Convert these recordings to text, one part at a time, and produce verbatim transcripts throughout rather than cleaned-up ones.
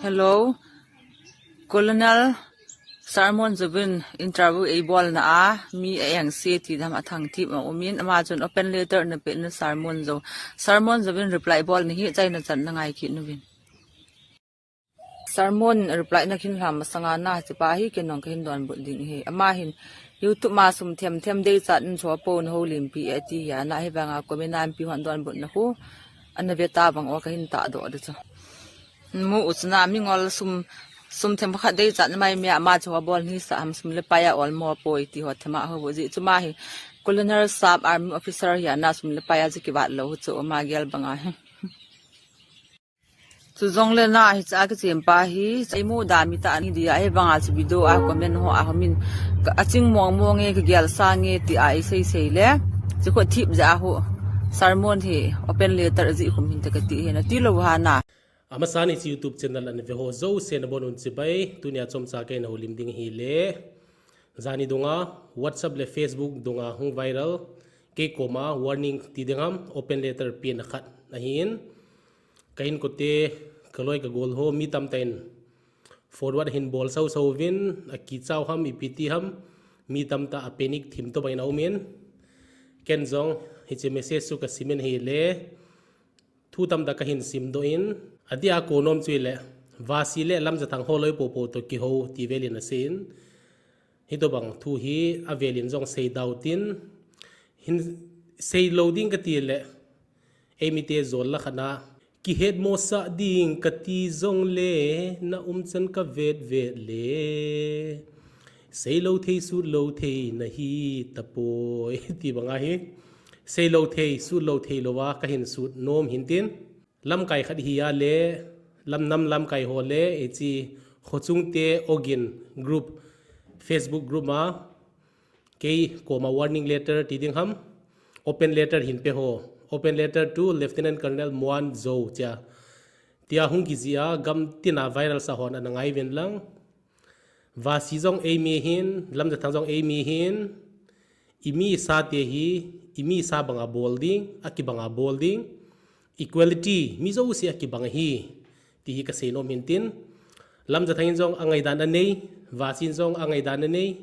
Hello, Colonel Sermon Jouvin interview eibolna a mi a engse ti dam a thangthip a umin, ama chun open letter na pe na Sermon Jou. Sermon Jouvin reply bol na hi, chaina chan na ngai kit nuvin. Sermon reply na khin lham masanga na hiche pa hi ken jong kahin donbut ding hi. Ama hin YouTube ma sum them them deichat in chua po na ho limpi e ti hi ana hi vanga comment a inpi hon donbut na khu ana ve ta vang o kahin tahdoh di chu. Mu u chuna mingol sum, sum them khat deichat na mai mi ama chu bol ni sa ham sum le pai a ol mo poi ti ho thema ho bu ji chu ma hi Colonel sap army officer hi ana sum le pai a ji kivat lou chu ama gel banga hi. Chu jong le na hicha kichem pa hi, chai mu da mi ta ni dia hi vanga chu video a comment ho a homin ka aching mong mong e ka gel sa nge ti a i sei sei le. Chu kho thip ja ho. Sermon hi open letter ji khum hin ta ka ti hi na ti lou ha na. Amasan hiche YouTube channel ana ve ho jouse nabonun chibai, tunia chomcha kahin houlim ding hi le. Jani dunga, WhatsApp le Facebook dunga hung viral, kei koma warning ti ding ham, open letter pen a khat ahin. Kahin kote, kaloi kagol ho, mi tamtah in forward hin bol sau sau vin, akichau ham, ipi ti ham, mi tamtah a panic thim to bang in aumin. Ken jong, hiche message chu kasimin hi le, thu tamtah kahin simdoh in, adia konom chu ile, Vasi le Lamjathang ho loi popo to kiho ti velin aseiyin, hitobang thu hi avelin jong seidau tin, hin seilou ding kati le, eimite jol la khat na, kihet mosah ding kati jong le, na umchan kavet vet le, seilou thei sutlou thei nahi tapoi, ti banga hi. Seilou thei, sutlou thei louva, kahin sut nom hintin. Lamkai khat hi a le, lam nam lamkai ho le, hiche Khochungte Ogin group, Facebook group ma, kei koma warning letter ti ding ham, open letter hin pe ho, open letter to Lieutenant Colonel Muan Jou chia. Tia hung kijih a, gam tina viral sa hon ana ngai vin lang. Vasi jong eimi hin, Lamjathang jong eimi hin, imi sa te hi, imi sa banga bol ding, akibanga bol ding, equality, mi jouse akibang ahi, ti hi kasei nom hintin. Lamjathang in jong angaidan anei, Vasi in jong angaidan anei,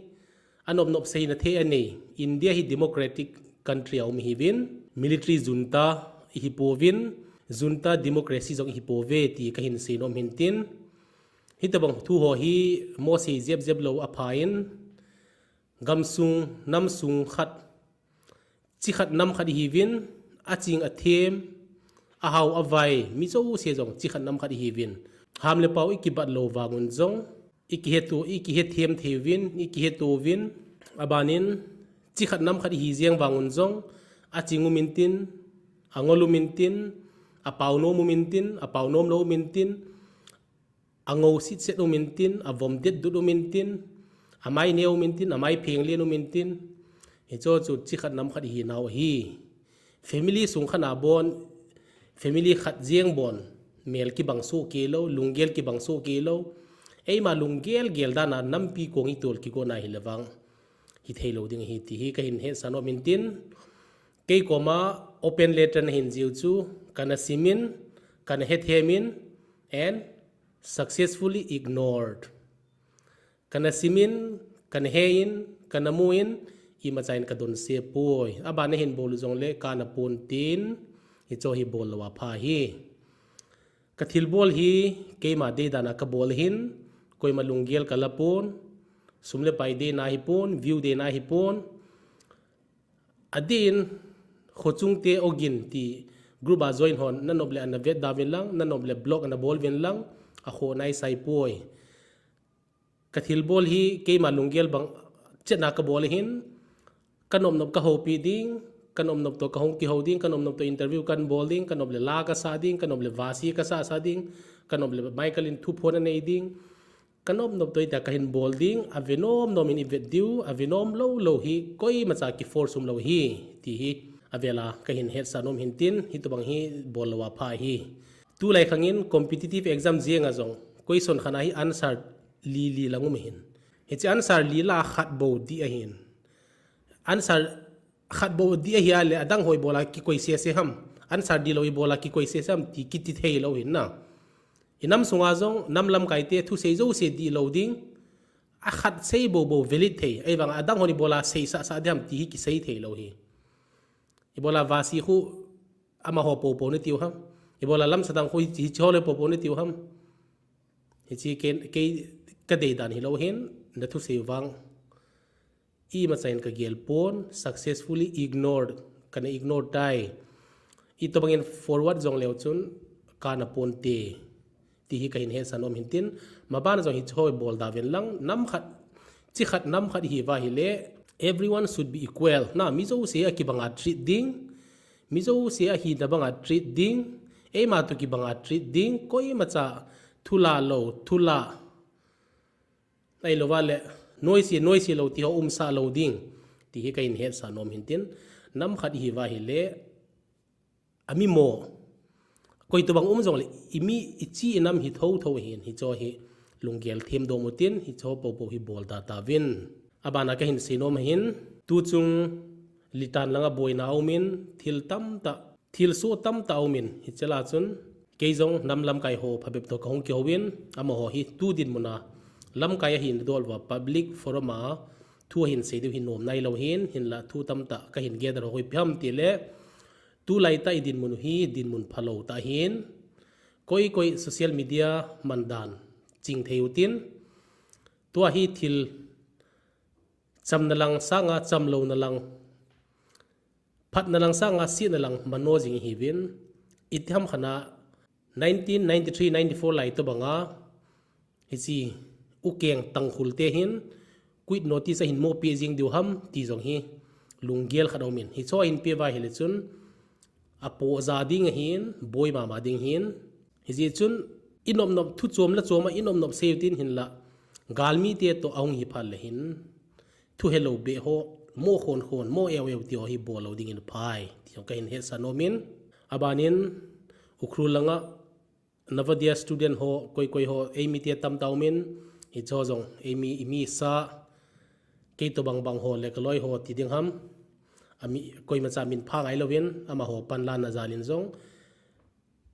anop nop seina thei anei, India hi democratic country a um hiuvin, military junta ihi pouvin, junta democracy jong ihi pouve ti kahin sei nom hintin. Hitobang thu ho hi mo sei jep jep lou apha in, gamsung, namsung khat, chi khat nam khat ihiuvin, aching athem, ahao avai, mi jouse jong chi khat nam khat ihiuvin. Ham le pao ikibat lou vangun jong, ikihetu, ikihethem thei uvin, ikihetu uvin, abanin, chi khat nam khat ihi jeng vangun jong, aching um intin, angol um intin, apao nom um intin, apao nom lou um intin, angou sitset um intin, avom det dut um intin, amai neo um intin, amai pheng len um intin, hicho chu chi khat nam khat ihinau ahi. Family sung khat a bon, family khat jeng bon, mel kibang soh kei lou, lunggel kibang soh kei lou. Eima lunggel gel dan a nampi kong itol kigon a hile vang, hithei lou ding ahi ti hi kahin hetsah nom intin. Kei koma open letter nahin jiu chu, kana simin, kana hethemin, and successfully ignored. Kana simin, kana hein, kana muin, imacha in kadonse poi. Abana hin bol u jongle kana pon tin, hicho hi bol lou apha hi. Kathilbol hi, keima deidan a kabol ahin, koima lunggel kala pon, sum le pai deina ahipon, view deina ahipon. Adeh in, Khochungte Ogin ti group a join hon, nanop le ana vet da uvin lang, nanop le block ana bol uvin lang, akhoh naisai poi. Kathilbol hi keima lunggel bang chetna kabol ahin, kanop nop kahoupi ding, kanop nop toh kahung kihou ding, kanop nop toh interview kahin bol ding, kanop le la kasah ding, kanop le vasi kasah sah ding, kanop le Michael in thuphon anei ding, kanop nop toh ita kahin bol ding, ave nom nom in ivet diu, ave nom lou lou hi, koimacha kiforce um lou hi, ti hi, avela kahin hetsah nom hintin, hitobang hi bol lou apha hi. Tulai khangin competitive exam jenga jong, question khat a hi answer li li lang um ahin. Hiche answer li lah a khat bou dih ahin. Answer khat bou dih ahia le, adang ho ibola kikoi sese ham. Answer dihlou ibola kikoi sese ham, ti kiti thei lou ahin na. Inam sunga jong nam lamkai te thusei jouse dihlou ding, akhat sei bobo valid thei, ahivang adang hon ibola seisah sah ding ham ti hi kisei theilou hi. Ibola vasi khu amaho popo natiu ham, ibola lamsadang khu hiche ho le popo natiu ham. Hiche kei, kei kadei dan hilou hin, nathusei vang imacha in kagel pon, successfully ignored, kana ignore tai. Itobangin forward jong leu chun kana ponte, ti hi kahin hetsah nom hintin, maban jong hiche ho ibol dauvin lang, nam khat, chi khat nam khat ihiuva ahile, everyone should be equal. Na, mi jouse akibanga treat ding, mi jouse ahina banga treat ding, eima toh kibanga treat ding, koimacha thulah lou, thulah, ahilouva le, noise, noise lou tiho umsah lou ding, ti hi kahin hetsah nom hintin, nam khat ihiuva ahile, amimo, koi tobang um jongle, imi, ichi inam hi thotho ahin, hicheho hi lunggel themdoh utin, hicheho popo hi bolda tauvin. Abana kahin seinom ahin, tuchung Litan langa boina aumin, thil tamtah, thilsoh tamtah aumin, hichela chun, kei jong nam lamkai ho phabep toh kahung kihouvin, amaho hi tu dinmuna lamkai ahin dol uva public forum a thu ahin sei diu hi nom nailou hin, hinla thu tamtah kahin gather ho ipi ham tile, tulaitah idinmun u hi dinmun phalou tah ahin, koi koi social media mandan chingthei utin, tua hi thil chamna lang sanga chamlouna lang, phatna lang sanga setna lang mano jing ihiuvin, itiham khat a nineteen ninety-three ninety-four lai tobanga, hiche ukeng Tangkhul te hin quit notice ahin mo peh jing diu ham ti jong hi lunggel khat aumin. Hicheho ahin peh uva ahile chun apoh ja ding ahin, boi mama ding ahin. Hijeh chun inopnop thu chom le chom a inopnop sei utin, hinla galmite toh ahung hi phat le hin thu helou beh ho, mo khonkhon, mo eueu tiho hi bollou dingin aphai, ti jong kahin hetsah nomin. Abanin, Ukhrul langa Navodaya student ho, koi koi ho, eimite tamtah aumin, hicheho jong eimi, imi sa, kei tobang bang ho le kaloi ho ti ding ham, ami, koimacha min pha ngailouvin, amaho panlana jalin jong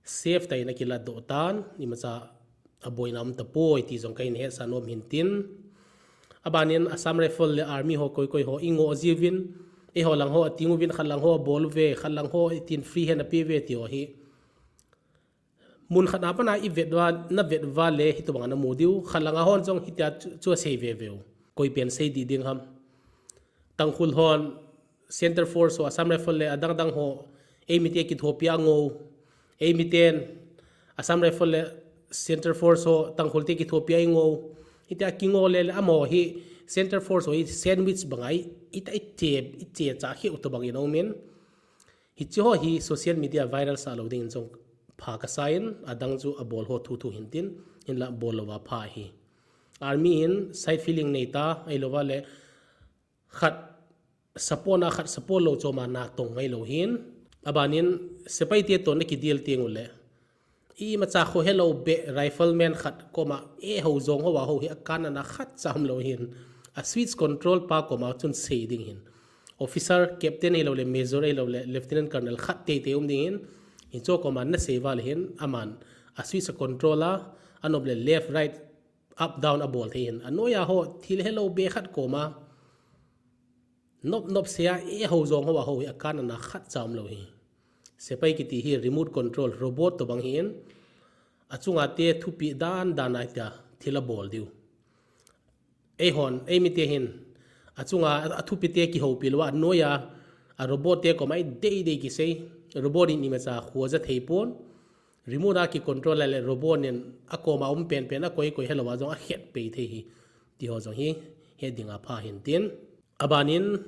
safe tah in akiladoh tan, imacha aboina umtapoi ti jong kahin hetsah nom hintin. Abanin Assam Rifle le Army ho, koi koi ho ingoh jiuvin, eiho lang ho ating uvin, khat lang ho abol uve, khat lang ho itin free hand apeuve tiho hi mun khat a pat a ivet uva, navet uva le hitobanga namu diu, khat langa hon jong hitia chu, chu asei veveu. Koi pen sei dih ding ham. Tangkhul hon Centre Force ho, Assam Rifle le adang dang ho, eimite kithopi a ngou, eimiten Assam Rifle le Centre Force ho, Tangkhul te kithopi a ingou, hitia kingou le le amaho hi Centre Force ho hi sandwich banga i, ita iche, iche cha kheu tobang in aumin. Hicheho hi social media viral sah lou dingin jong pha kasa in, adang chu abol ho thuthu hintin, hinla bollou va pha hi. Army in side feeling neita, ahilouva le khat support na khat support lou choma natong ngailou hin. Abanin sepaite toh nakidel tengule, imacha kho helou beh rifleman khat koma eiho jong houva hou hi akanna khatcha umlou hin. A switch control pa koma chun sei ding hin. Officer, captain ahiloule, major ahiloule, lieutenant colonel khat teitei um ding hin. Hicheho koma nasei uva le hin, aman a switch a control a, anop le left, right, up, down abol thei hin. Anoiya ho thil helou beh khat koma nop nop seia eiho jong houva hou hi akanna khatcha umlou hi. Sepai kiti hi remote control robot tobang hin, achunga te thupeh dan dan a hitia thil abol diu. Eihon, eimite hin achunga athupeh te kihoupi louva, anoiya a robot te koma idei dei kisei. Robot in imacha khoja theipon. Remote a kicontrol a le robot in akoma um penpen, akoi koi helouva jong akhet pei thei hi, tiho jong hi het dinga pha hintin. Abanin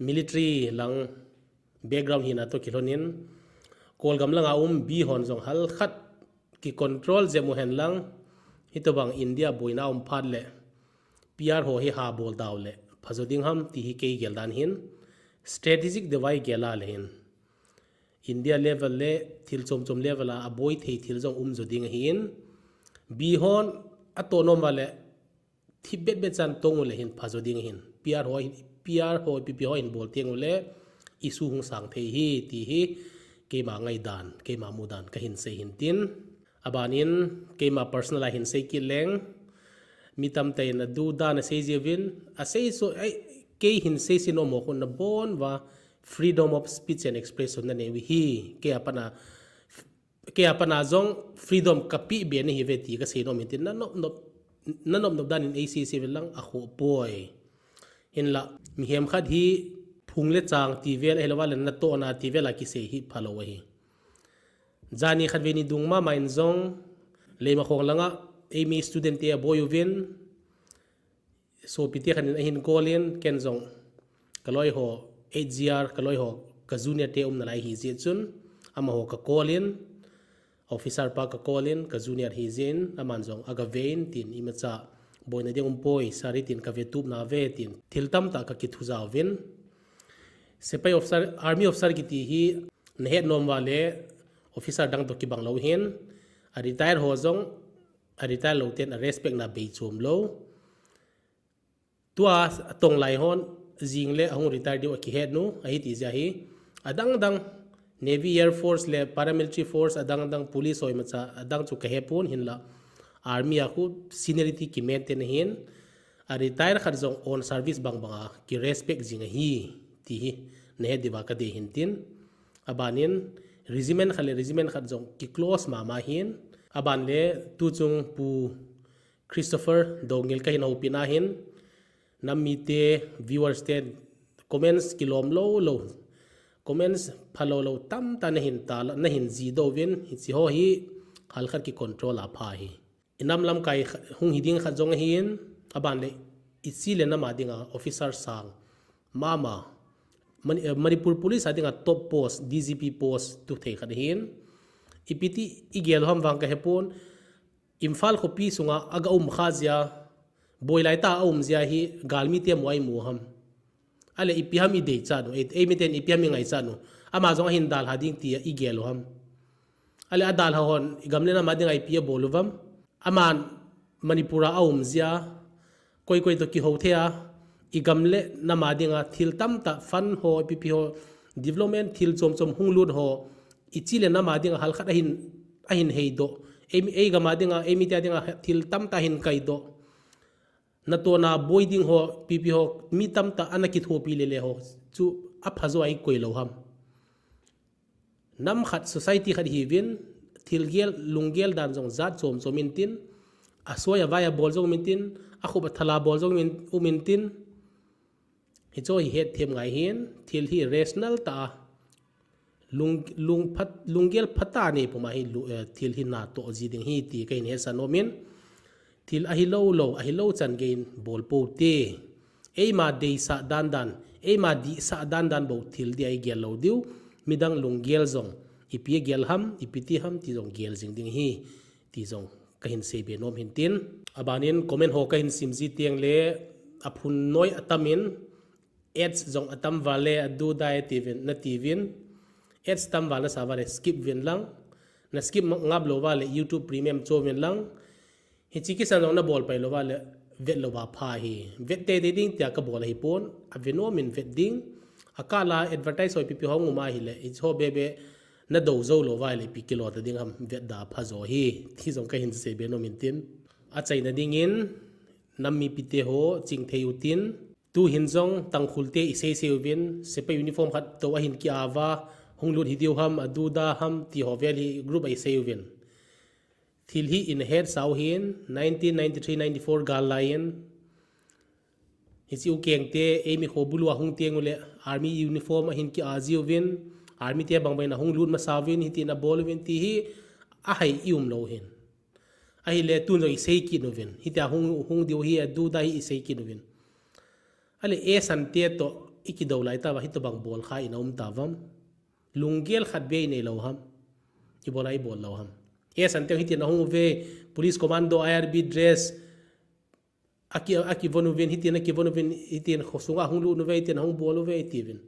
military lang background hina toh kilhonin, Kolgam langa um Bihon jong halkhat kicontrol jep u henlang, hitobang India boina um phat le PR ho hi habol daule phajo ding ham ti hi kei geldan hin. Strategic deuva igel a le hin, India level le thil chom chom level a aboi thei thil jong umjo ding ahin. Bihon atoh nom uva le thipbet bet chan tong ule hin phajo ding ahin. PR ho, PR ho, PP ho hin bol tengule issue hung sang thei hi ti hi keima ngaidan, keima mudan kahin sei hintin. Abanin, keima personal a hin sei kit leng, mi tamtah in adu da ana sei jiuvin, asei so, ei, kei hin sei sei nom ho khu nabon uva, freedom of speech and expression nanei u hi, kei a pat a, kei a pat a jong freedom kapeh be nahi uve ti kasei nom in tin, nanop nop, nanop nop dan in eisei sei uvin lang akhoh poi. Hinlah, mihem khat hi phung le chang ti vel, ahilouva le natohna ti vel a kisei hi phalou ahi. Jani khatvei ni dung mama in jong, Leimakhong langa, eimi student te aboi uvin, sopite khat in ahin call in, ken jong, kaloi ho, H G R, kaloi ho, ka junior te um nalai ahi jeh chun, amaho ka call in, officer pa ka call in, ka junior ahi jeh in, aman jong, agave in, tin imacha, boina ding um poi, sir tin kave tup nauve, tin, thil tamtah kakithu jauvin, Sepai officer, army officer kiti hi nahet nom uva le officer dang toh kibang lou hin, a retire ho jong, a retire lou ten a respect na bei chom lou. Tua atong lai hon, jing le ahung retire diu akihet nu, ahi ti jeh hi, adang dang, Navy, Air Force le Paramilitary Force adang dang, police ho imacha adang chu kahepon hinlah, army a khu seniority kimaintain ahin, a retire khat jong on service bang bang a kirespect jing ahi, ti hi nahet diuva kadei hin tin. Abanin, regiment khat le regiment khat jong kiclose mama hin. Aban le, tuchung Pu Christopher Doungel kahin houpi na hin, nam mite, viewers te, comments kilom lou lou, comments phalou lou tamtah nahin tala, nahin jidoh uvin, hiche ho hi halkhat kicontrol a pha hi. Inam lamkai kha-, hung hiding khat jong ahin, aban le, ichi le nam a dinga officer sang mama, Mani-, eh, Manipur Police a dinga top post, D G P post tu thei khat ahin. Ipiti igel u ham vang kahepon, Imphal khopi sunga aga um kha jeh a, boilai tah a um jeh a hi galmi te mu a imu ham. Ahile ipi ham ideichat u, ei, eimiten ipi ham ingaichat u. Ama jong ahin dalha ding tia igel u ham. Ahile adalha hon, igam le nam a dinga ipi abol uvam. Aman Manipur a aum jeh a, koi koi toh kihou thei a, igam le nam a dinga thil tamtah fund ho, ipi ipi ho, development thil chom chom hung lut ho, ichi le nam a dinga halkhat ahin, ahin heidoh. Ei, eigam a dinga, eimite a dinga thil tamtah ahin kaidoh. Natohna boi ding ho, ipi ipi ho, mi tamtah ana kithopi lele ho chu apha jo a ikoi lou ham. Nam khat, society khat hiuvin, thil gel, lunggel dan jong jat chom chom intin, asoi avai abol jong um intin, akhup athal a bol jong um intin, hiche hi hetthem ngai hin, thil hi rational tah a, lung, lung phat, lunggel phatah a neipum a hi lu-, eh, thil hi natoh ji ding ahi ti kahin hetsah nom in, thil ahilou lou, ahilou chan geiyin bol pou te. Eima deisah dan dan, eima dihsah dan dan bou thil dia igel lou diu, midang lunggel jong, ipi agel ham, ipi ti ham ti jong gel jing ding ahi, ti jong kahin seibe nom hin tin. Abanin comment ho kahin sim ji teng le, aphun noi atam in, ads jong atam val le, adu dai tiuvin, natiuvin, ads tam val nasa val le skip uvin lang, na skip ngap lou val le YouTube Premium cho uvin lang, hiche kisan jong nabol pai lou val le, vet lou va pha hi. Vet teitei ding tia kabol ahipon, ave nom in vet ding. Akah la advertise ho ipi ipi hung um ahile, hiche ho bebe nadou jou lou va ahile ipi kilo ta ding ham, vet da pha jo hi, ti jong kahin seibe nom in tin. Achaina dingin, nam mipite ho chingthei utin, tuhin jong Tangkhul te isei sei uvin, sepai uniform khat toh ahin ki-a uva, hung lut hidiu ham, adu da ham, ti ho vel hi group a isei uvin. Thil hi inhetsau hin, nineteen ninety-three ninety-four gal laiyin, hiche ukeng te, eimi kho bulu a hung teng ule, army uniform ahin ki-a jiuvin, army te bangbang in ahung lut masa uvin, hitin abol uvin, ti hi ahai i-um lou hin. Ahile tun jong isei kit uvin. Hitia hung, hung diu hi, adu da hi isei kit uvin. Ahile, esan te toh ikidou lai tauva, hitobang bol kha ina um tauvam. Lunggel khat beh inei lou ham. Ibol a ibol lou ham. Esan te hitin ahung uve, police commando, I R B dress, aki, akivon uvin, hitin akivon uvin, hitin khosunga hung lut uve, hitin ahung bol uve, itiuvin.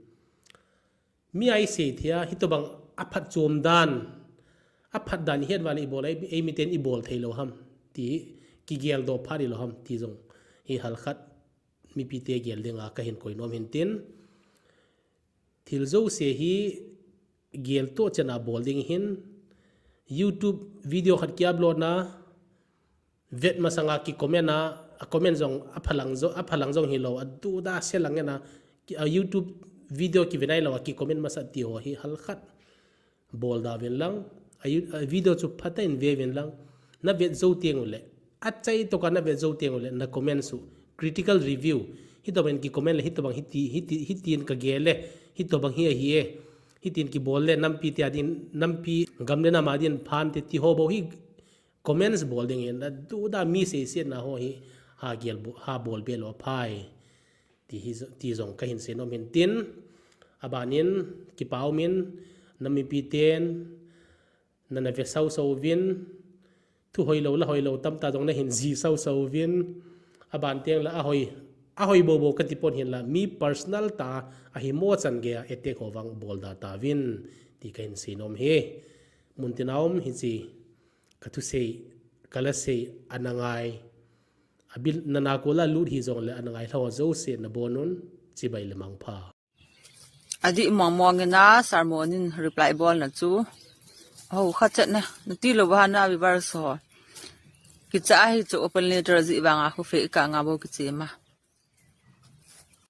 Mi a isei thei a, hitobang aphatchom dan, aphat dan ihet uva le ibol a, ei, eimiten ibol thei lou ham, ti kigeldoh phat ilou ham, ti jong hi halkhat mipite gel dinga kahin koi nom hin tin. Thil jouse hi geltoh chan a bol ding hin, YouTube video khat ki upload na, vet masanga ki comment a, a comment jong a phalang jong, a phalang jong hilou, a duda se lang ena, ki, a YouTube video ki ve nailou a ki comment masa ti ho hi halkhat bol da vin lang, a, a video chu phatah in ve vin lang, na vet jou teng ule, a chai toh ka na vet jou teng ule, na comment chu critical review, hitobang ki comment le, hitobang hiti, hiti, hitin ka gel le, hitobang hi ahi e, hitin ki bol le, nampi tia din, nampi gam le nam a din phan te ti ho bou hi comments bol ding in, a duda mi seisetna ho hi ha gel bo, ha bol be lou phai. Ti hi, ti jong ka hin seinom hin tin, a ban in, kipa um in, na mipi ten, na na ve sau sau vin, thu hoilou la hoilou tamtah jong na hin ji sau sau vin, a ban teng la a hoi, a hoi bou bou ka ti pon hin la, mi personal ta a hi mo chan gei a attack ho vang bol da ta vin, ti ka hin seinom hi. Mun tin a um hi chi, ka thusei, ka la sei, ana ngai, a bil na na ko la lut hi jong le ana ngai lha ho jouse na bon un, chibai le mangpha. Adih mong mong in a sermon in reply bol na chu. Ho kha chat na, na ti lou ba na viewers ho. Kicha hi chu open letter ji vang a khu fe ka nga bo kiche ma.